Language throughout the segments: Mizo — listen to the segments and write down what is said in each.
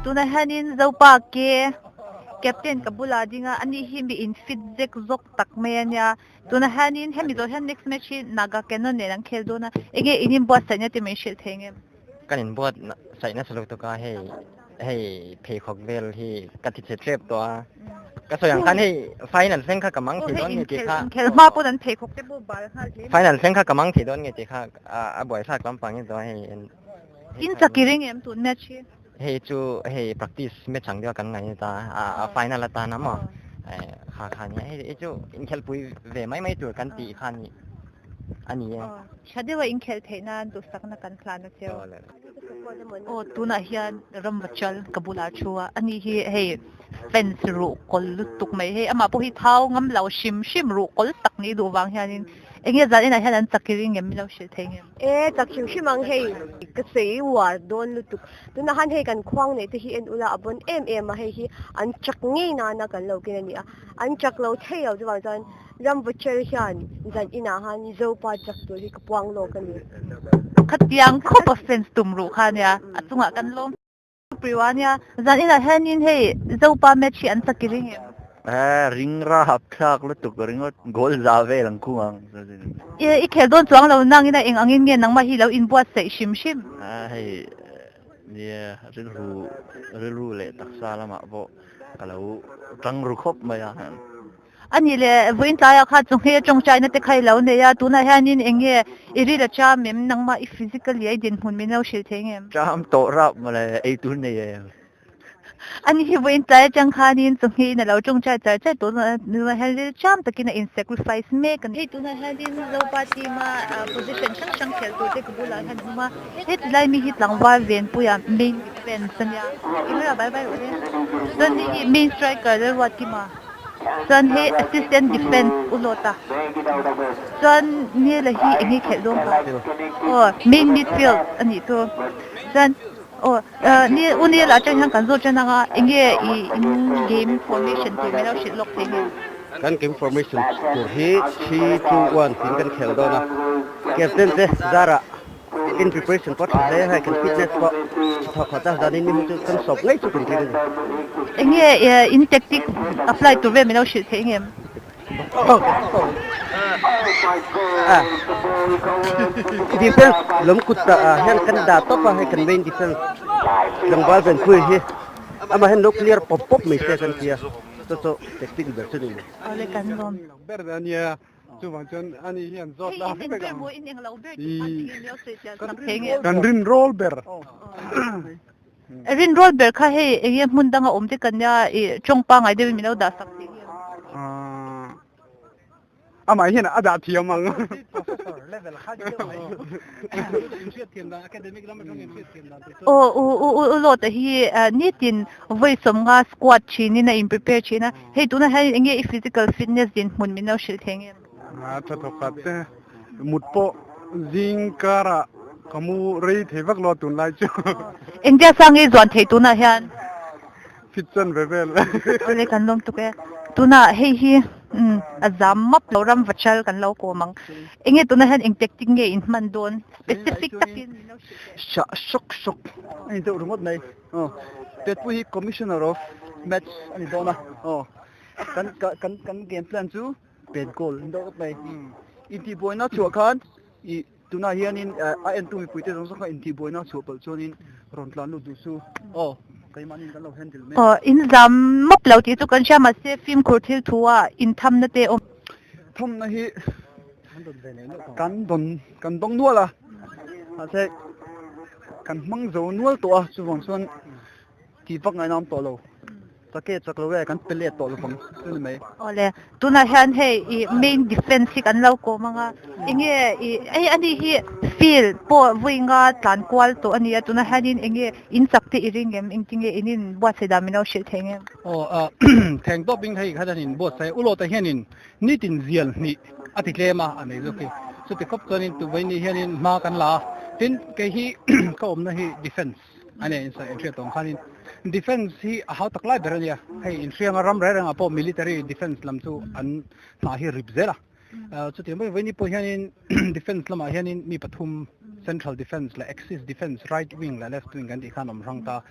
tunah hianin Zopa ke captain ka bulah a ding a, ani hi mi in fit zek zawk tak mai a nia. Tunah hianin hemi zawh hian next match hi Naga Cannon nen an khel dawn a, enge in inbuatsaihna te min hrilh thei ngem? Kan inbuatsaih nasa lutuk a, hei hei pheikhawk vel hi ka ti chhe tlep tawh a, ka sawi ang khan hei final thleng kha ka mang thei dawn nge tih kha. Inkhel hma pawn an pheikhawk te pawh bal nghal hle mai. Final thleng kha ka mang thei dawn nge tih kha a buaithlak lampang in tawh a hei. In chak i ring em tun match hi? Hei chu hei practice match ang deuh a kan ngaih ni ta a final atan a maw kha kha nia hei chu inkhelhpui ve mai mai tur kan tih kha ni a ni e. Tha deuha inkhelh theih nan duhsakna kan hlan a cheu. Aw tunah hian ramvachal ka bulah thu a ani hi hei fence ruh kawl lutuk mai hei amah pawh hi thau ngam lo hrim hrim ruh kawl tak nih duh vang hianin enge zan inah hian an chak i ring em milo hrilh thei ngem. E chak hrim hrim ang hei ka sawi uar dawn lutuk tunah khan hei kan khuang neih te hi en ula a bawn em em a hei hi an chak ngei nana kan lo ken a ni a an chak lo thei lo chuvang chuan Ramvachal hian zan inah khan Zopa chak tur hi ka puang lawk a ni. Khatiang khawp a fence tum ruh kha ania a chungah kan lawm. Priwa nia, zan inah hianin hei Zopa match hi an chak i ring em? Eh, ring ra hap thlak lutuk ringawt goal za vel ang khung ang. I khel dawn chuang lo nang ina eng angin nge nangmah hi lo inbuatsaih hrim hrim? Eh, hei nia rilru rilru leh taksa lamah pawh ka lo tang ru khawp mai a. A nih leh, vawiin tlaiah kha chu nghe tawngtaina te kha i lo nei a, tunah hianin eng nge i ril a cham em? Nangmah i physically a i dinhmun min lo hrilh thei ngem? Cham tawh rap mawle, ei tur nei em? A ni hi vawiin tlai atang khanin chu nghe in a lo tawngtai char char tawh tunah hian ril cham takin a in sacrifice mek a ni. Hei tunah hianin Zopa team a position hrang hrang khelh tur te ka bulah hian a awm a, heti lai mi hi tlangval Venpuia main defence a nia, eng ber bai bai rawh le, chuan hei hi main striker Lalruatkima. Chuan hei assistant defence u lawt a chuan Nela hi eng nge khelh dawn ka aw main midfield a nih chu chuan aw ni u Nela atang hian kan zawt tan anga eng nge i in game formation tur min lo hrilh lawk thei nge. Kan game formation tur hi 3-2-1 tiin kan khel dawn a captain te zarah In preparation pawh tha hle hei kan fitness pawh tha thawk khat a zanin ni hu chu kan sawp ngei chu kan ring a ni. Eng nge in tactic apply tur vel min lo hrilh theih ngem? Defense lam kut ah hian kan dah tawp a hei kan main defense tlangval Venpui hi amah hian lo clear pawp pawp mai se kan tia chu chu tactic ber chu ni. Awle kan lawm. Chuvang chuan ani hian zawt la vek ang. Kan rin rawl ber. Rin rawl ber kha hei enge hmun danga awm te kan nia i tawng pangai deuhin min lo dah sak thei nge. Amah hian a dah thiam ang. Aw u u u Lawta hi nitin vawi sawmnga squat thinin a in prepare thin a. Hei tunah hian eng nge i physical fitness dinhmun min lo hrilh thei nge? A tha thawk khat te mut pawh zing karah ka mu rei thei vak lo a tunlai chu. Engtia sang nge i zuan thei tunah hian? Fit chan ve vel. Awle kan lawm tuk e. Tunah hei hi a zam map lo ram vachal kan lo kawm ang. Eng nge tunah hian eng tactic nge in hman dawn specific takin min lo hrilh teh. Sah sawk sawk a ni deuh ringawt mai. Aw Tetpui hi Commissioner of Match a ni dawn a, aw kan kan kan game plan chu pet goal a ni deuh mai. Intihbuaina chhuah khan ih tunah hianin a entu mipuite zawng zawng kha intihbuaina chhuah palh chuanin rawn tlan lut duh chu aw keimahni kan lo handle mek. Aw in zam mawp lo tih chu kan hria mahse fimkhur thil thu ah inthamna te awm. Thamna hi kan dawn kan dawng nual a mahse Kan hmang zo nual tawh a, chuvang chuan tih vak ngaihna awm tawh lo. Chak e chak lo e kan pe let tawh lovang chu ni mai. Awle, tunah hian hei i main defence hi kan lo kawm ang a, enge i hei ani hi field pawh vawi nga tlan kual tawh a ni a, tunah hianin enge in chak te i ring em, engtinge in in buatsaih dan min lo hrilh thei ngem? Aw a theng tawp in hei kha hian in buatsaih ulawt ah hianin nitin zial hnih a ti tlem a, a nei zawk hi. Chuti khawp chuanin tuvaini hianin hma kan la a, tin kei hi ka awmna hi defence a nia insawi inhriat tawng khanin defence hi a hau tak lai ber a nia, hei inhrianga ram reng rengah pawh military defence lam chu an hna hi rip zel a, chutiang bawkin vawiini pawh hianin defence lamah hianin mi pathum. Central defence leh Axis defence, right wing leh left wing kan tih khan awm hrang ta.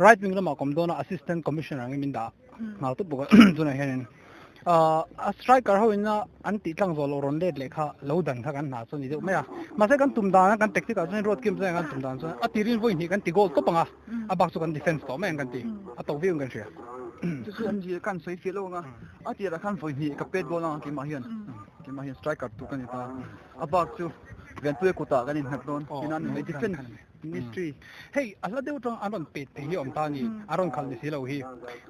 Right wing lamah ka awm dawn a, Assistant Commissioner angin min dah nghal tawp bawk a, tunah hianin a striker ho ina an tih tlang zawh loh rawn let leh kha lo dan kha kan hna chu a ni deuh mai a. Mahse kan tum dan a, kan tactic ah chuan road kim chuan kan tum dan chuan a tirin vawi hnih kan ti goal tawp ang a, a bak chu kan defence tawh mai ang kan ti, a to viau in kan hria. Chu chu an zir khan sawi fiah lo ang a, a tirah khan vawi hnih ka pet goal ang a keimah hian, keimah hian striker tur ka ni ta, a bak chu Venpuia kutah kan innghat dawn, tina ni mai defence. Ministry. Hei a hla deuh tang an rawn pet thei hi awm ta a ni, a rawn khalh ni si lo hi.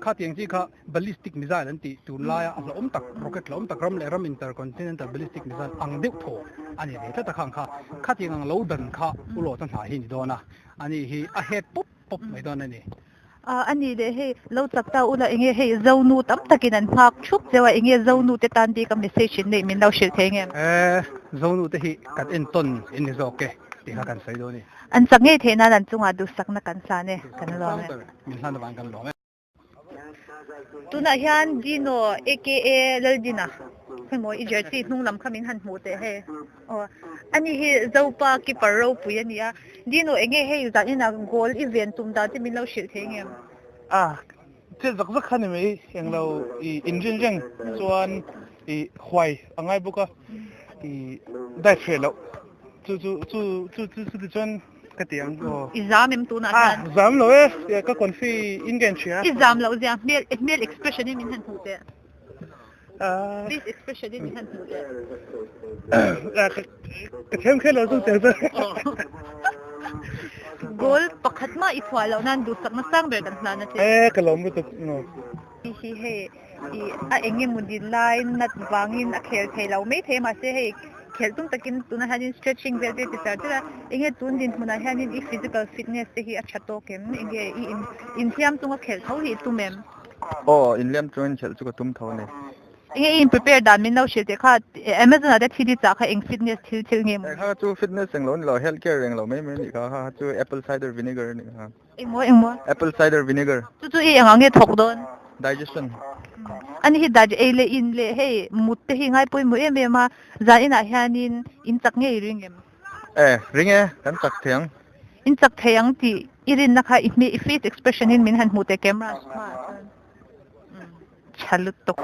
Khatiang chi kha ballistic missile an tih tunlaia a hlauhawm tak, rocket hlauhawm tak ram leh ram intercontinental ballistic missile ang deuh thaw a ni ve tlat a khang kha. Khatiang ang lo dan kha ulawta hna hi ni dawn a, ani hi a het pawp pawp mai dawn a ni. A ni leh hei lo chak ta ula enge hei Zonu tam takin an nghak thup cheu a enge Zonu te tan bik a message in neih min lo hrilh thei ngem? E, Zonu te hi kan entawn in ni zawk e tih kha kan sawi dawn a ni. An chak ngei theih nan an chungah duhsakna kan hlan e, kan lawm e. Min hlan avang kan lawm e. Tunah hian Dino aka Laldina hemaw i jersey hnung lam kha min han hmuh teh hei. Aw ani hi Zopa keeper ropui a ni a. Dino enge hei zan inah goal i ven tum dan te min lo hrilh thei ngem? A chet zak zak kha ni mai englo i inrin reng chuan i huai a ngai bawk a i dive hreh loh chu chu chu chu chu chu tichuan ka ti ang aw. I zam em tunah hian? A zam lo e ka confi in ka inhria. I zam loh zia hmel hmel expression in min han hmuh teh. Face expression in min han hmuh teh. Ka thiam kher lo chu tel chu. Goal pakhat mah i chhuah loh nan duhsakna sang ber kan hlan a che. E ka lawm lutuk no. Hi hi hei i a eng emaw ni lai nat vangin a khel thei lo mai thei mahse hei khelh tum takin tunah hianin stretching vel te ti char char a enge tun dinhmunah hianin i physical fitness te hi a tha tawk em enge i inhliam chunga khelh tho hi i tum em? Aw, inliam chu inchhelh chu ka tum tho a ni. Enge i in prepare dan min lo hrilh teh kha Amazon ah te thil i chah kha eng fitness thil thil nge maw? Kha chu fitness englo a ni lo, health care englo mai mai a nih kha, kha chu apple cider vinegar a nih kha. Engmaw engmaw? Apple cider vinegar. Chu chu i engah nge thawk dawn? Digestion. Ani hi daj ei leh in leh hei mut te hi ngai pawimawh em em a, zan inah hianin in chak ngei ring em? E, ring e, kan chak thei ang. In chak thei ang tih i rinna kha i hmeh, i face expression in min han hmuh teh camera hmaah chuan tha lutuk.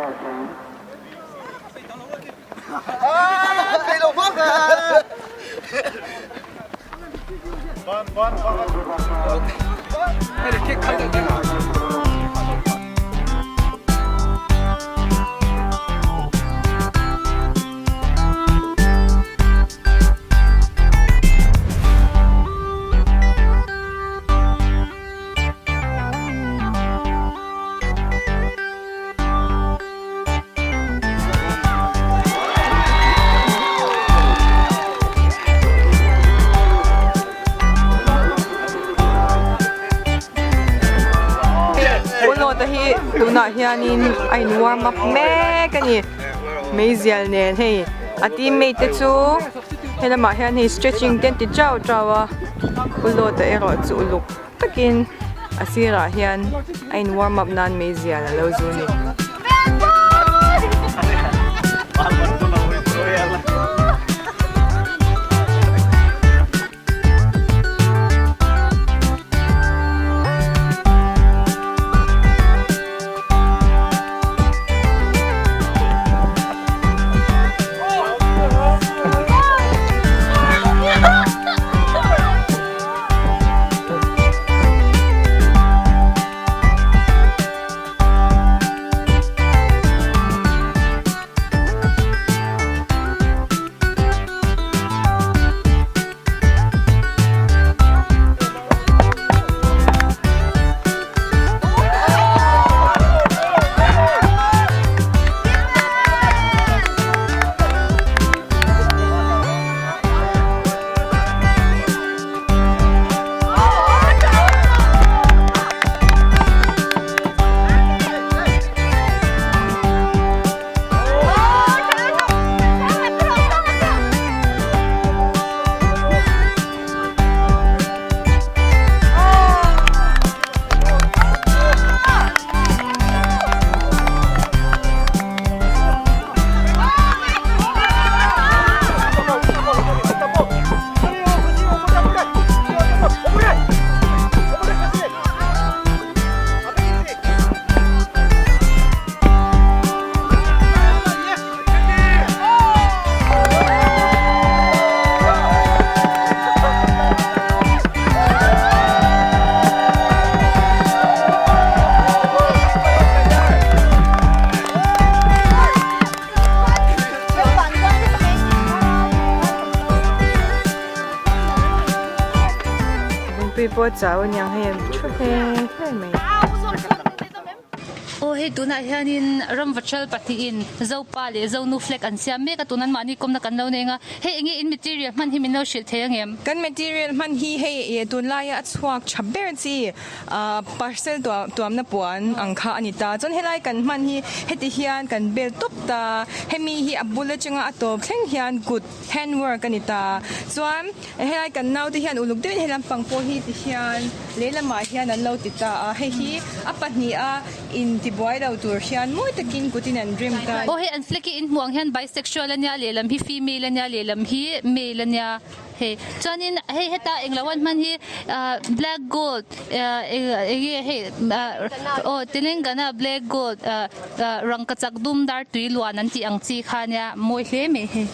Ulawta hi tunah hianin a in warm up mek a ni. Meizial nen hei a teammate te chu he lamah hian hei stretching te an ti chau chau a ulawta erawh chu uluk takin a sirah hian a in warm up nan meizial a lo zu a ni. Petpui pawh a chau aniang hei an thu hle hle mai. Aw hei tunah hianin ramvachal pahnihin Zopa leh Zonu flag an siam mek a tun anmahni kawmna kan lo nei ang a hei enge in material hman hi min lo hrilh thei angem? Kan material hman hi hei ih tunlaia a chhuak tha ber chi ah parcel tuamna puan ang kha a ni ta chuan helai kan hman hi heti hian kan bel tawp ta hemi hi a bul atanga a tawp thleng hian kut handwork a ni ta chuan helai kan naute hian uluk deuhin he lampang pawh hi ti hian lehlamah hian an lo ti ta a hei hi a pahniha intibuai lo tur hian mawi takin kutin an rem ta. Aw hei an flag hi inhmuh ang hian bisexual a nia lehlam hi female a nia lehlam hi male a nia. Hei chuanin hei heta englo an hman hi ah black gold ah enge hei ah aw Telangana black gold ah ah rangkachak dum dar tui luan an tih ang chi kha ania mawi hle mai hei.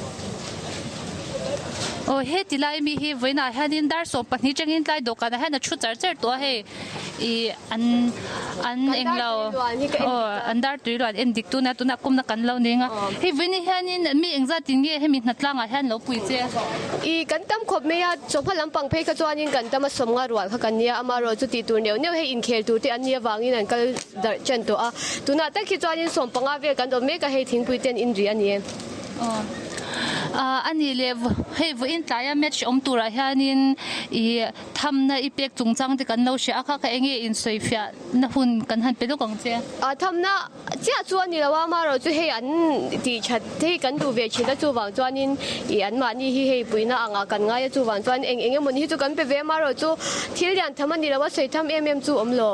Aw heti lai mi hi vawiinah hianin dar 12 tangin tlai dawhkanah hian a thu char char tawh a hei. Ih an an englo aw an dar tui luan en dik tuna tunah kumna kan lo ning a hei vawiin hianin mi engzat in nge hemi hnatlang ah hian lo pui che a. Ih kan tam khawp mai a chawhma lampang phei kha chuanin kan tam a sawmnga rual kha kan nia amaherawh chu tih tur neuh neuh hei inkhel tur te an nih avangin an kal darh chen tawh a tunah tak hi chuanin sawmpanga vel kan awm mek a hei thingpui te an inri a ni e. Aw a nih leh hei vawiin tlaia match awm turah hianin ih Thamna i pek chungchang te kan lo hria a kha kha enge insawifiah na hun kan han pe lawk ang che? A thamna chiah chu a ni lo a, amaherawh chu hei an tih that hei kan duh ve thin a chuvang chuanin ih anmahni hi hei puihna angah kan ngai a chuvang chuan eng eng emawni hi chu kan pe ve a amaherawh chu thil lian tham a ni lo a sawi tham em em chu awm lo.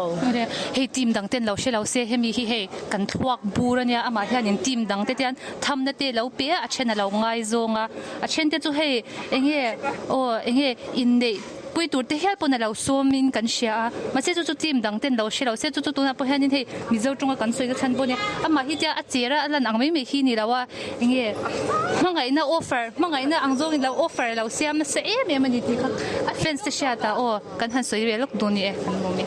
Hei team dang ten lo hre lo se hemi hi hei kan thluak bur a nia amah hianin team dang te tian thamna te lo pe a a then a lo ngaizawng a a then te chu hei enge aw enge inneih pui tur te hial pawn a lo sawm in kan hria a mahse chu chu team dang ten lo hre lo se chu chu tunah pawh hianin hei mizo tawnga kan sawi na chhan pawh a nia amah hi tia a cher a a lan ang mai mai hi ni lo a enge hmangaihna offer hmangaihna ang zawngin lo offer a lo siam nasa em em a ni tih kha a fans te hriatah aw kan han sawi ve lawk dawn ni e kan lawm e.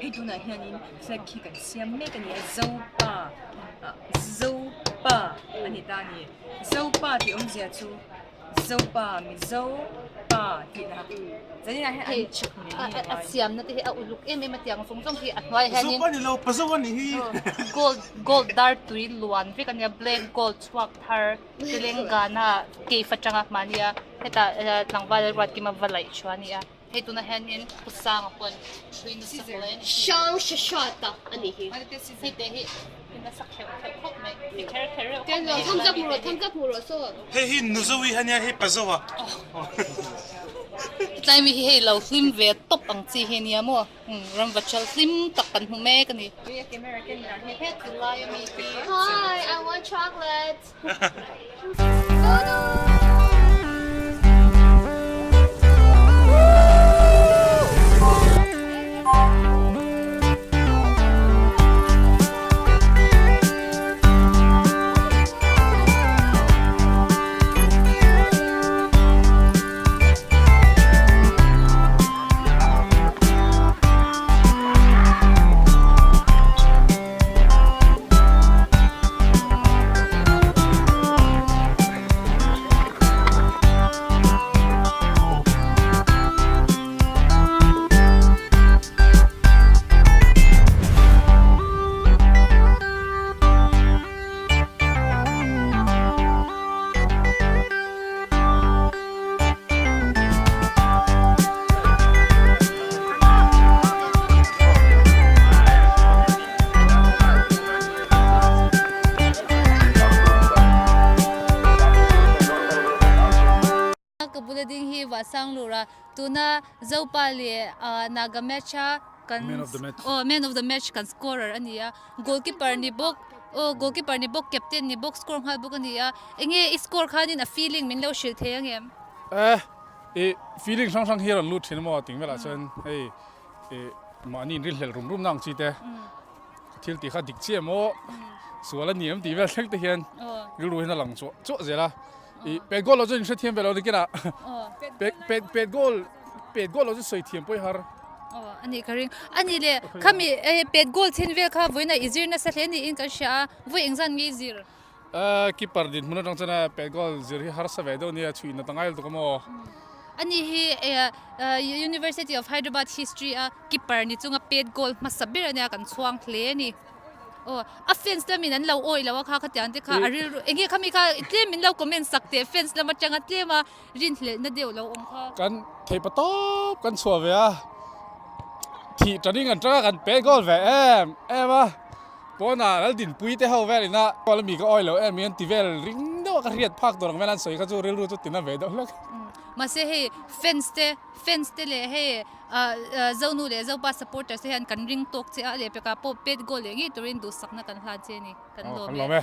Hei tunah hianin flag hi kan siam mek a ni a Zopa ah Zopa a ni ta a ni Zopa tih awmzia chu Zopa Mizo pa tih na zanin ah hian an chak ngei ngei a siamna te hi a uluk em em a tiang zawng zawng hi a hnuai ah hianin Zopa ni lo pa zo a nih hi gold gold dar tui luan vek a nia black gold chhuak thar Telangana cave atanga hmahni a hetah tlangval ruat kima va laih thu a ni a. Hei tunah hianin Pu Sanga pawn hrui nasa hle a ni. Hrang hre hra tak a nih hi. Hei te hi i nasa kheuh kheuh khawp mai, i kher kher reuh khawp mai. Thumbs up hmu rawh, thumbs up hmu rawh saw. Hei hi Nuzovi a nia, hei Pazoa. Tlai mi hi hei lo hlim ve tawp ang chi hi a nia maw, ramvachal hlim tak kan hmu mek a ni. He lai a mi hi. Hi, I want chocolate. Ka bula ding hi Vahsang lura tuna Zopa leh Naga match a kan aw man of the match kan scorer a ni a goalkeeper ni bawk aw goalkeeper ni bawk captain ni bawk score nghal bawk a ni a enge i score khanin a feeling min lo hrilh thei ang em? Eh i feeling hrang hrang hi a rawn lut thin a maw ting velah chuan hei i mahni inrinhlelh rum rum na ang chi te. Thil tih kha dik chiah maw sual a ni em tih vel thleng te hian rilru hian a lang chuah chuah zel a. I pet goal lo chu inhre thiam ve lo nikin a. Pet pet pet goal pet goal lo chu sawi thiam pawh i har. Aw a nih ka ring. A nih leh khami pet goal chin vel kha vawiin a i zir nasa hle niin kan hria a, vawi engzan nge i zir? Keeper dinhmun atang chuan pet goal zir hi harsa ve deuh nia chhuih nat a ngai lutuk a maw. Ani hi University of Hyderabad history a keeper ni chunga pet goal hmasa ber ania kan chhuang hle a ni. Aw a fans lamin an lo awih lo a kha khatiang te kha a rilru eng nge khami kha tlem min lo comment sak teh fans lam atanga tlem a rinhlelhna deuh lo awm kha. Kan theih pa tawp kan chhuah ve a, thih taning an tanga kan pet goal ve em em a. Pawnah Laldinpui te ho vel ina goal ami ka awih lo em hi an ti vel ring deuh a ka hriat phak tur ang vel an sawi kha chu rilru chu tina ve deuh hlek. Mahse hei fans te fans te leh hei Zonu leh Zopa supporters te hian kan ring tawk che a lehpekah pawh pet goal leh ngei turin duhsakna kan hlan che a ni. Kan lawm e.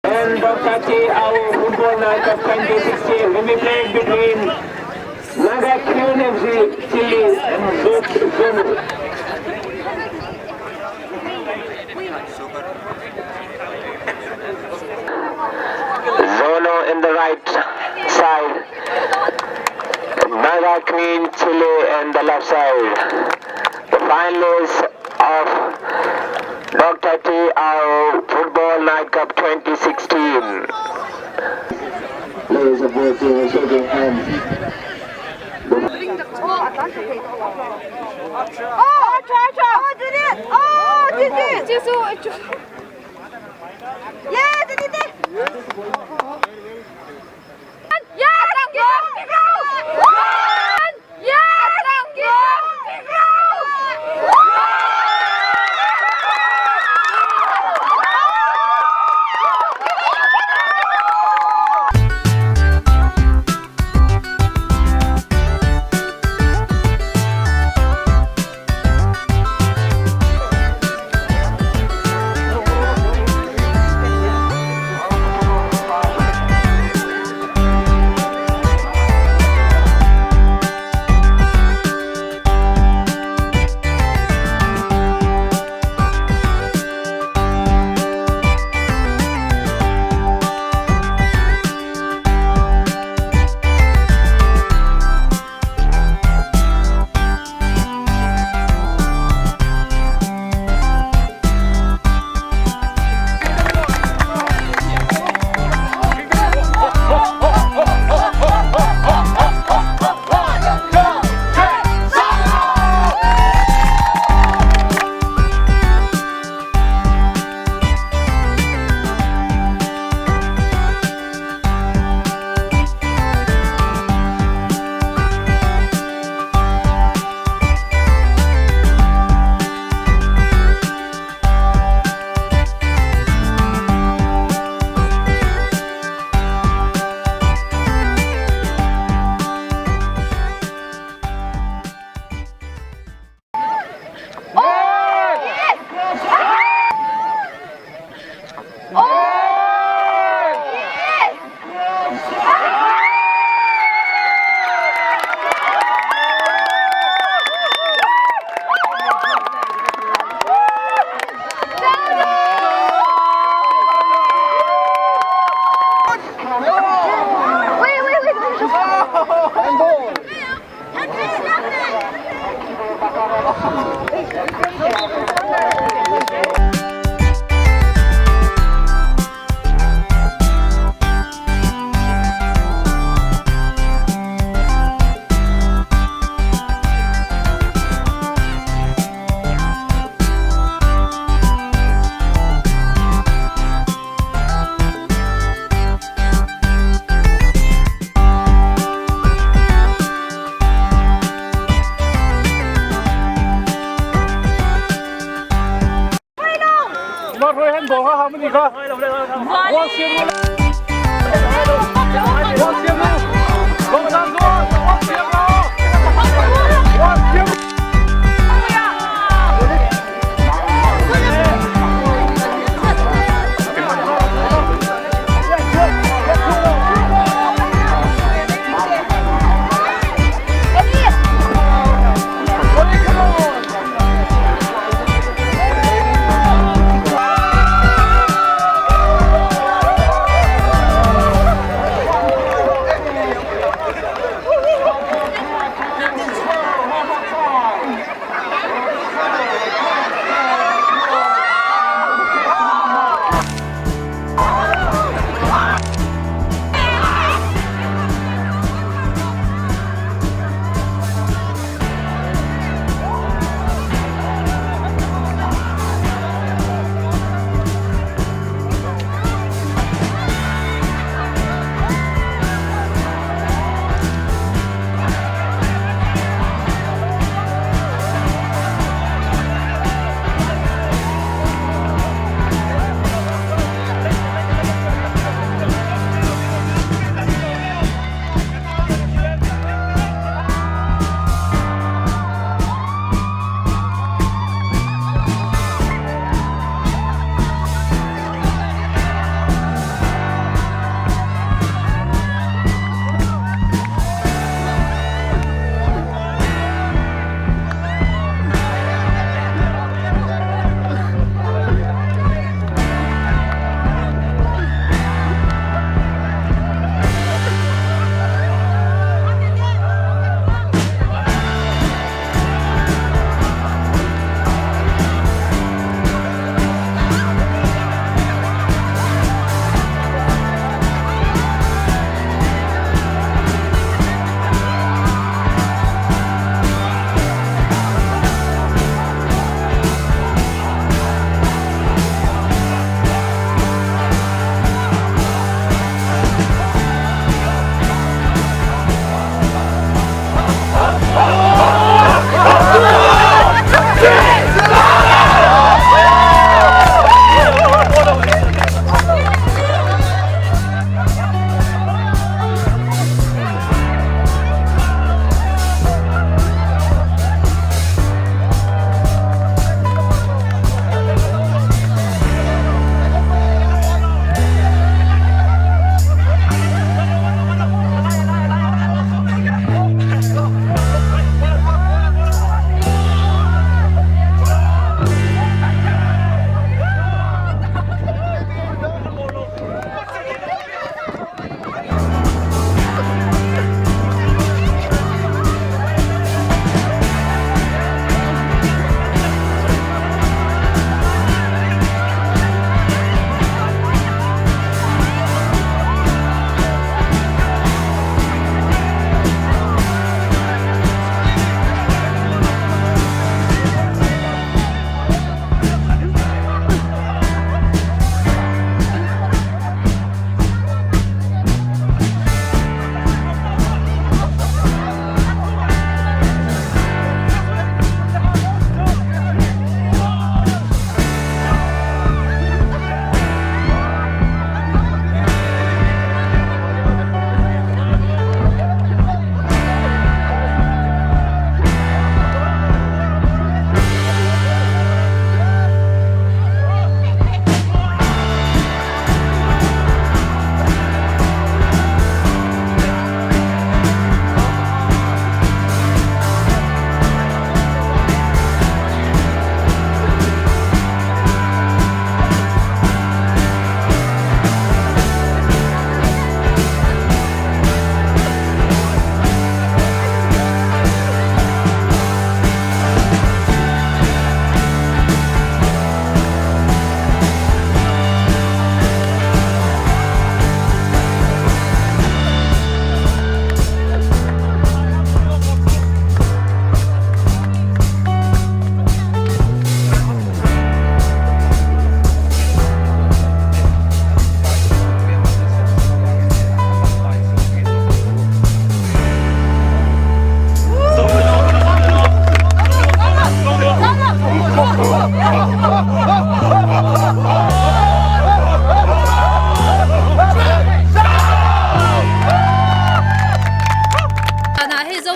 And Dr. T. Our Football Night of 2016 will be played between Naga QNFC Chile and Zut Zulu. Zolo in the right side, Naga Queen Chile in the left side. The finalists of Dr. T. R. Football Night Cup 2016. Players of both teams shaking hands.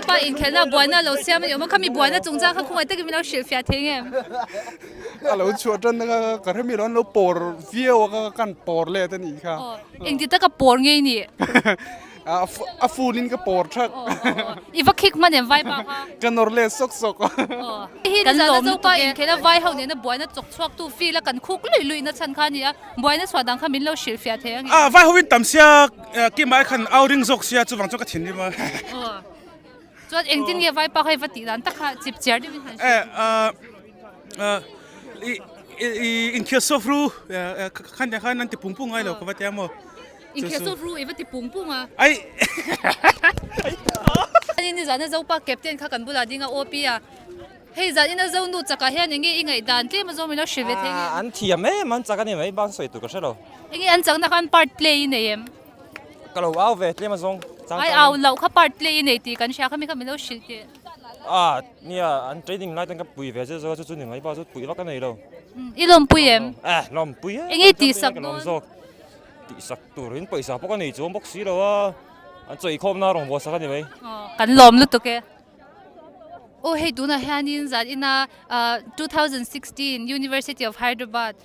Zopa inkhelhna buaina lo siam a ni awm a, khami buaina chungchang kha khawngaih takin min lo hrilhfiah thei nge? A lo chhuah tan a ka hre mi lo an lo pawr viau a ka kan pawr let a nih kha. Engti taka pawr nge i nih? A phone in ka pawr thak. I va khik hman em vai pa kha? Ka nawr let sawk sawk. Hei hi zana Zopa inkhelha vai ho nena buaina chawk chhuak tu field a kan khuk luih luih na chhan kha a ni a, buaina chhuah dan kha min lo hrilhfiah thei ang em? A vai ho in tam sia Kimah khan au ring zawk sia chuvang chuan ka thinrim a. Chuan engtin nge vai pa kha i va tih dan tak kha chip chiar deuhin han hrilh. E i inkhel soft ru khan tiang khan an ti pung pung ngai lo ka va tia maw. Inkhel soft ru i va ti pung pung a. Ai. Ani nizana Zopa captain kha kan bulah ding a OP a. Hei zan ina Zonu chakah hian enge i ngaihdan tlem a zawng min lo hrilh ve thei nge? An thiam em an chak a ni mai bak sawi tur ka hre lo. Enge an chakna khan part play i nei em? Ka lo au ve tlem a zawng chang Ai au loh kha part play i nei tih kan hria kha mi kha min lo hrilh teh. A nia an training lai ten ka pui ve zet zawk a chu chu ni mai bak chu pui vak a nei lo. I lawmpui em? Eh lawmpui em. Enge tihsak dawn? Tihsak turin pawisa pawh ka nei chuang bawk si lo a an chawihkhawmna rawn buatsak a ni mai. Kan lawm lutuk e. Aw hei tunah hianin zan ina 2016 University of Hyderabad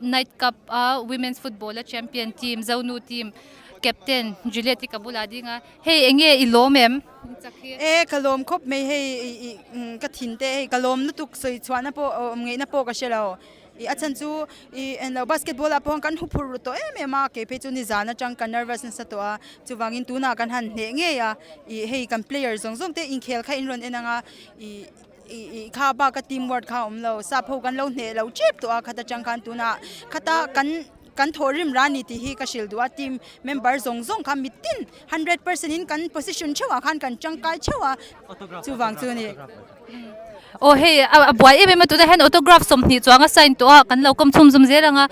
Night Cup a Women's Football a champion team Zonu team captain Juliet i ka bulah ding a hei enge i lawm em? E ka lawm khawp mai hei i ka thin te hei ka lawm lutuk sawi chhuahna pawh awm ngeihna pawh ka hre lo. I a chhan chu i englo basketball ah pawh kan huphurh ru tawh em em a, kei phei chu nizan atang ka nervous nasa tawh a, chuvangin tunah kan han hneh ngei a, i hei kan player zawng zawng te inkhel kha in rawn en ang a, i i kha bak a team work kha a awm lo, sap ho kan lo hneh lo tep tawh a khat atang khan tunah khata kan kan thawhrim ra ni tih hi ka hrilh duh a, team member zawng zawng kha mitin 100% in kan position theuh ah khan kan tangkai theuh a, chuvang chu a ni. Aw hei a buai em em a tunah hian autograph 20 chuang a sign tawh a kan lo kawm chhum zum zel ang a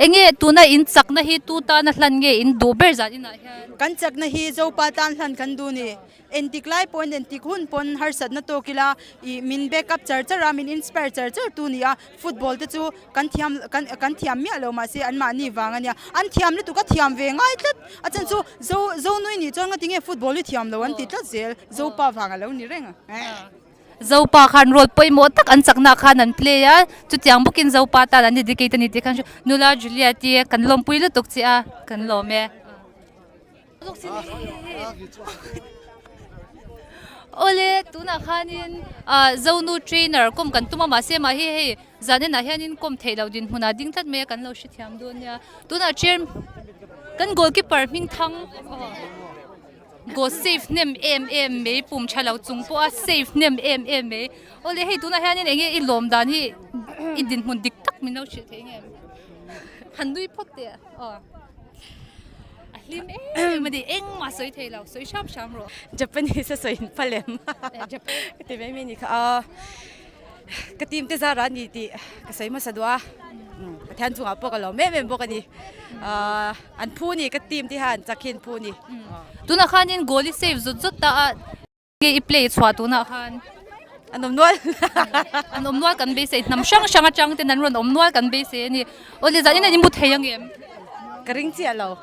enge tuna in chakna hi tu tana hlan nge in duh ber zan inah hian. Kan chakna hi Zopa tan hlan kan duh ni. Entik lai pawhin entik hun pawn harsatna tawk ila ih min back up char char a min inspire char char tu ni a football te chu kan thiam kan kan thiam miah lo mahse anmahni vang a nia an thiam lutuk a thiam ve ngai tlat a chan chu Zo Zonui nih chuan ngatinge football hi thiam lo an ti tlat zel Zopa vang a lo ni reng a. Zopa khan role pawimawh tak an chakna khan an play a, chutiang bawkin Zopa tan an dedicate a ni tih khan hria. Nula Juliet i kan lawmpui lutuk che a, kan lawm e. Awle tunah khanin ah Zonu trainer kawm kan tum a mahse mah hi hei zanenah hianin kawm theih loh dinhmunah ding tlat mai a kan lo hrethiam dawn nia. Tunah chair kan goalkeeper hmingthang Goal save hnem em em mai pum tha lo chung pawh a save hnem em em mai. Awle hei tunah hianin eng nge i lawm dan hi i dinhmun dik tak min lo hrilh thei nge? Han nui phawt teh aw. A hlim em em a ni engmah sawi thei lo sawi hram hram rawh. Japanese a sawi in pha lem ka ti mai mai ni kha a ka team te zar a ni tih ka sawi hmasa duh a Pathian chungah pawh ka lawm em em bawk a ni an phu ni ka team te hian chak hi an phu ni. Tunah khanin goal i save zut zut ta a. Nge i play chhuah tunah khan? An awm nual. An awm nual kan beisei hnam hrang hrang atang ten an rawn awm nual kan beisei a ni. Awle zanin an inmu thei ang em? Ka ring chiah lo.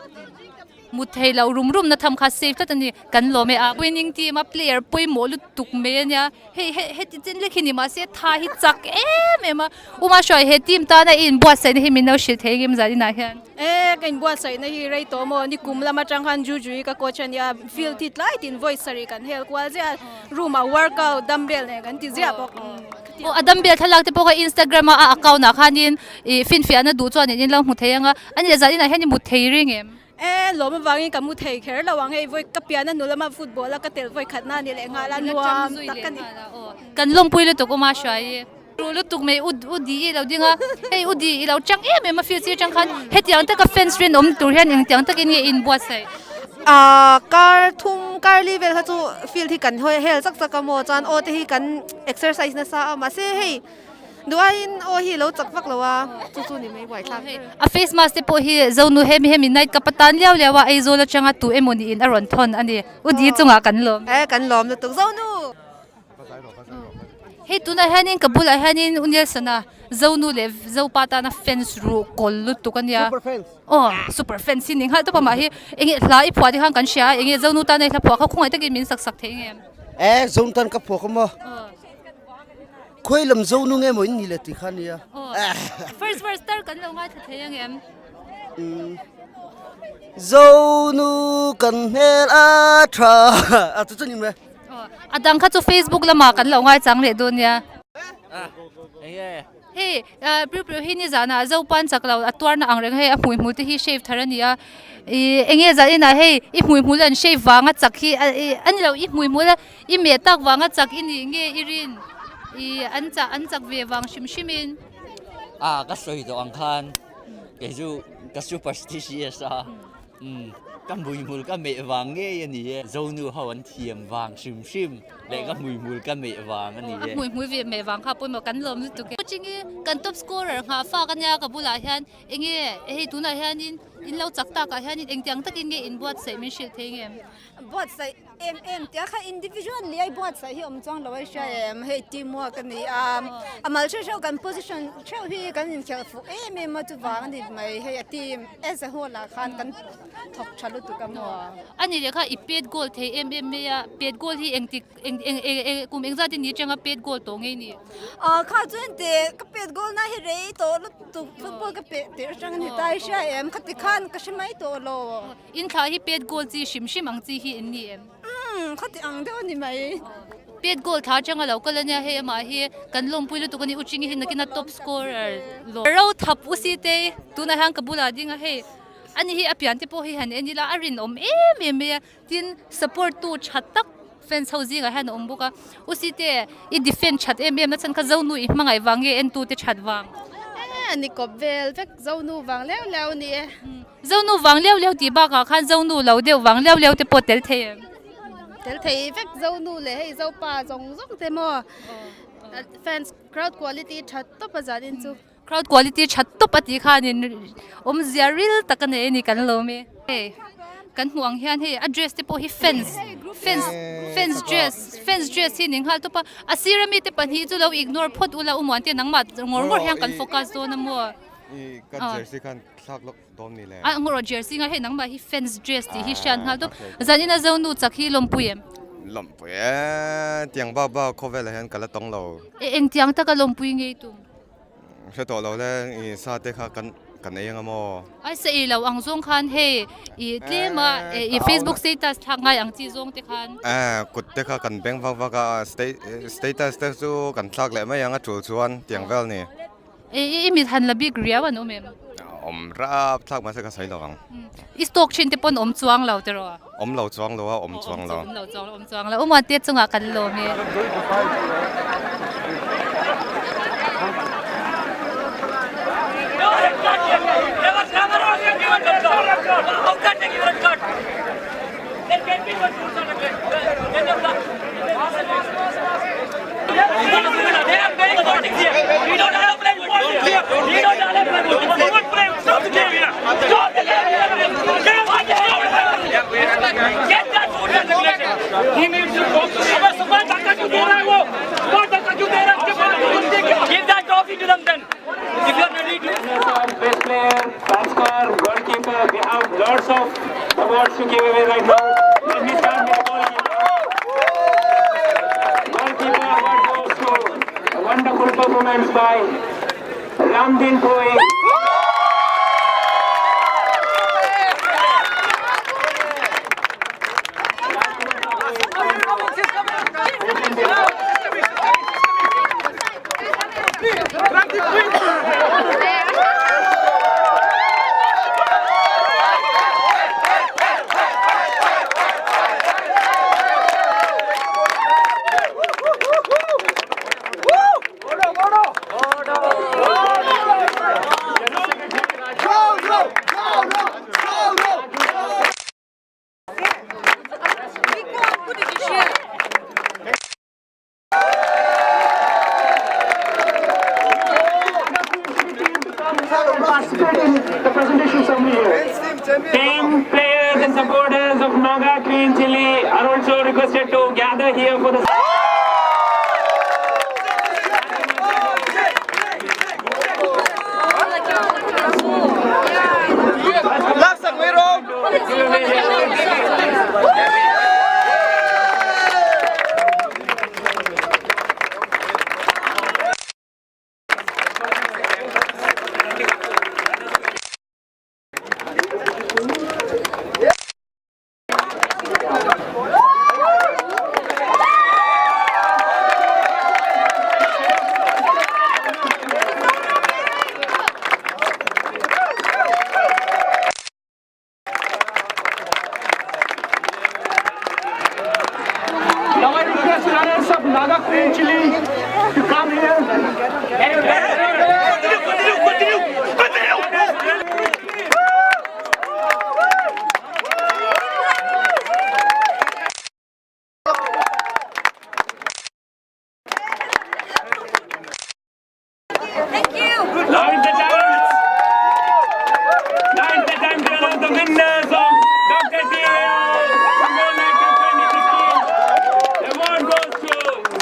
Mut thei lo rum rum na tham kha save tlat a ni. Kan lawm e a winning team a player pawimawh lutuk mai a nia. Hei he heti chen lek hi ni mahse tha hi chak em em a. Uma hruai he team tana i inbuatsaihna hi min lo hrilh thei engem zan inah hian? E, ka inbuatsaihna hi rei tawh maw? Ni kum lam atang khan Jujui ka coach a nia, field hi tlai tin vawi sarih kan hel kual ziah a, room ah workout dumbbell nen kan ti ziah bawk. Aw, a dumbbell thlalak te pawh kha Instagram a a account ah khanin ih finfiahna duh chuan in lo hmu thei ang a, ani leh zan inah hian i mut thei ring em? E, lawm avangin ka mu thei kher lo ang hei, vawi ka pian a nu lama football a ka tel vawi khatna a ni leh nghal a, nuam tak ka ni. Kan lawmpui lutuk awm a hruai i. Ru lutuk mai u u di i lo ding a, hei u di i lo chang em em a field sir chang khan hetiang taka fans rinawm tur hian engtiang takin nge in buatsaih? Ahh kar thum kar li vel kha chu field hi kan hawi hel chak chak a maw chuan aw te hi kan exercise nasa a mahse hei duhaiin aw hi lo chak vak lo a chu chu ni mai buaithlak ber. A face mask te pawh hi Zonu hemi hemi night cup atan liau liau a Aizawl atanga tu emaw niin a rawn thawn a ni. U di chungah kan lawm. E kan lawm lutuk Zonu! Hei tunah hianin ka bulah hianin U Nelson-a Zonu leh Zopa tana fans ruh kawl lutuk a nia. Aw super fans hi ni nghal tawp a mah hi eng nge hla i phuah te khan kan hria a eng nge Zonu tana i hla phuah kha khawngaih takin min sak sak thei nge? E zone tan ka phuak maw. Khuai lam zo nu nge maw in ni le ti kha nia. First verse tar kan lo ngaithla thei ang em? Zo nu kan hmel a tha. A chu chu ni mai. A dang kha chu Facebook lamah kan lo ngaichang leh dawn nia. Hei Priu Priu hi nizanah Zopan chak lo a tuarna ang reng hei a hmui hmul te hi shave thar a ni a ih eng nge zan inah hei i hmui hmul an shave vanga chak hi a ni lo i hmui hmul a i meh tak vanga chak i nih nge i rin ih an chah an chak ve vang hrim hrim in. A ka sawi tawh ang khan kei chu ka superstitious a. Umm ka hmuihmul ka meh vang ngei a ni e, Zonu ho an thiam vang hrim hrim leh ka hmuihmul ka meh vang a ni e. A hmuihmul ve meh vang kha pawimawh kan lawm lutuk e. Coaching hi kan top scorer nghah fak a nia ka bulah hian enge hei tunah hianin in lo chak takah hianin engtiang takin nge in buatsaih min hrilh thei nge? Buatsaih em em tia kha individual leh buatsaih hi awm chuang lo a hria em hei team work a ni a a mal hreuh hreuh kan position hreuh hi kan inkhelh fuh em em a chuvang a ni mai hei a team as a whole ah khan kan thawk tha lutuk a maw. A ni leh kha i pet goal thei em em mai a pet goal hi engtik eng eng eng kum engzat in ni atanga pet goal tawh ngei ni? Ah kha chuan teh ka pet goal na hi rei tawh lutuk football ka peh tirh atang a ni ta i hria em khati khan ka hre mai tawh lo. Inthlah hi pet goal chi hrim hrim ang chi hi in ni em? Umm, khati ang deuh a ni mai. Pet goal thla atanga lo kal a nia, hei amah hi kan lawmpui lutuk a ni, U Chingi hi nakin a top scorer lawm. Ro thap U Sitei, tunah hian ka bulah ding a hei, ani hi a pian te pawh hi han en ila a rinawm em em mai a, tin support tu tha tak fans ho zingah hian a awm bawk a, U Site i defend that em em na chhan kha Zonu i hmangaih vang nge entu te that vang? E, ni kawp vel vek Zonu vang leu leu a ni e. Zonu vang leu leu tih bakah khan Zonu lo deuh vang leu leu te pawh tel thei em? Tel thei vek Zonu leh hei Zopa zawng zawng te maw fans crowd quality tha tawp a zan in chu. Crowd quality tha tawp a tih khanin awmzia ril tak a nei a ni kan lawm e. Hei kan hmuh ang hian hei a dress te pawh hi fans fans fans dress fans dress hi ni nghal tawp a a sir ami te pahnih chu lo ignore phawt ula u Muante nangmah ngawr ngawr hian kan focus dawn a maw. I ka jersey khan thlak lawk dawn ni le. A ngawr jersey nga hei nangmah hi fans dress tih hi hriat nghal tawp. Zanin a Zonu chak hi lawmpui em? Lawmpui e, tiang bak bak khawvelah hian ka la tawng lo. E engtiang taka lawmpui ngei tum? Hre tawh lo le, i sa te kha kan kan ei anga maw? Ai sa ei lo ang zawng khan hei i tlem a i Facebook status thlak ngai ang chi zawng te khan. Eh kut te kha kan beng vak vak a, status te chu kan thlak leh mai ang a tul chuan tiang vel ni. I i mit han la bik riau an awm em? Awm rap thlak mahse ka sawi lo ang. I stalk thin te pawn awm chuang lo tiraw? Awm lo chuang lo a, awm chuang lo. Awm lo chuang lo, awm chuang lo. Awm te chungah kan lawm e. Best player, top scorer, goalkeeper, we have lots of awards to give away right now. Let me start with the goalkeeper. Goalkeeper award goes to a wonderful performance by Ramdin Pui. Team players and supporters of Naga Queen Chile are also requested to gather here for the Now I request runners up Naga Queen Chili to come here. Continue, continue, continue, continue. Thank you. Now is the time. Now is the time to announce the winners of Dr. TL Football Night Cup 2016. The award goes to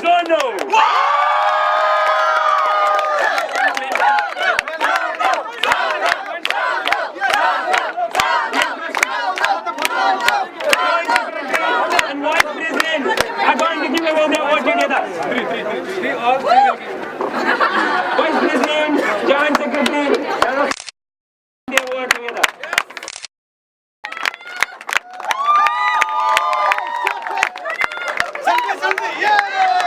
Zono. And Vice President are going to give away the award together. Vice President, Joint Secretary, the award together. Sunday, Sunday, yeah!